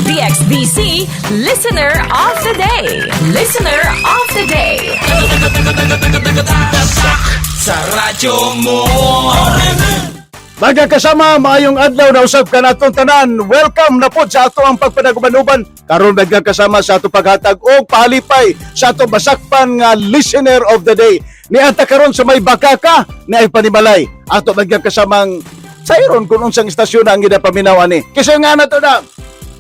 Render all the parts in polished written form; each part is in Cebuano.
DXDC Listener of the Day. Listener of the Day. Sa radyo mo. Mga kasama, maayong adlaw na usab kanatong tanan. Welcome na po sa ato ang pagpanagubanuban. Karon mga kasama sa ato paghatag og pahalipay sa ato masakpan nga listener of the day. Nianta karon sa may bakaka ni ay panimalay. Ato mga kasamang sayron kung unsang istasyon ang ginapaminaw ani. Kasi nga na to na.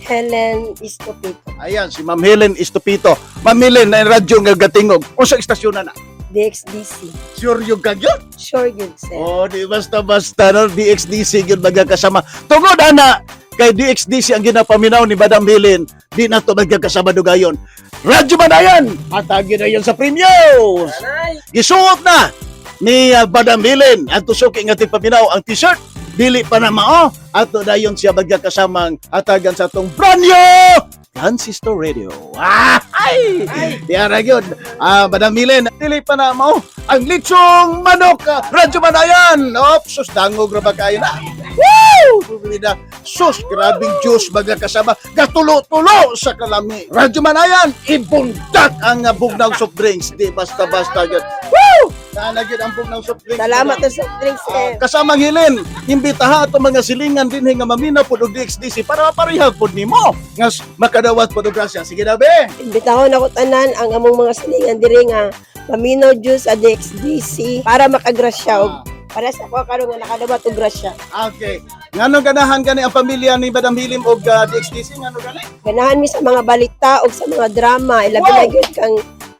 Helen Estopito. Ayan, si Ma'am Helen Estupito. Ma'am Helen, na radyo nga gatingog. Unsang istasyon na na? DXDC. Sure yung kagyot? Sure yun, sir. Oh, di basta-basta no, DXDC gyud magkakasama. Tungod ana kay DXDC ang ginapaminaw ni Madam Helen, di na to magkakasama dugayon. Radyo Manayan, hatagin na yan sa premyo. Gisuot na ni Madam Helen ang tusuki nga paminaw ang t-shirt. Dili pa na mao ato dayon siya magkakasamang hatagan sa atong brand new Transistor Radio. Ah, ay! Di ara gyud. Ah, Madam Helen, dili pa na mao ang litsong manok. Radyo Manayan. Op, sus, dangog ra ba kayo na? Woo! Bumida. Sus, grabing juice magkakasama. Gatulo-tulo sa kalami. Radyo Manayan, ibundak ang bugnaw soft drinks. Di basta-basta gyud. Woo! Nalagyan ang bugnaw soft drinks. Salamat sa soft drinks, sir. Kasamang Helen, imbitaha ato mga silingan din nga mamina pod og DXDC para maparehag pod nimo nga makadawat pod og grasya. Sige na be. Imbitahon ako tanan ang among mga silingan diri nga paminaw juice sa DXDC para makagrasya og para sa ako karon nga nakadawat og grasya. Okay. Ngano ganahan gani ang pamilya ni Madam Hilim og DXDC, ngano gani? Ganahan mi sa mga balita og sa mga drama, ilabi na gyud kang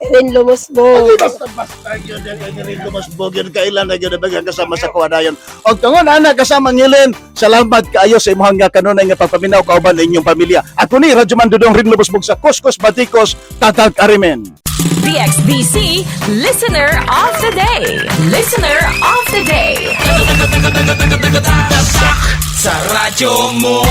Erin Lumusbong. Ay, basta basta yun ang kay lumasbog yun kailan na yun ang kasama sa kuha dayon. Og tungod ana kasama Helen, salamat kaayo sa imong nga kanunay nga pagpaminaw kauban inyong pamilya. Ako ni Radyo Man Dudong Rin Lumasbog sa Kuskus Batikos, Tatag Arimen. DXDC Listener of the Day. Listener of the Day. Sa radyo mo.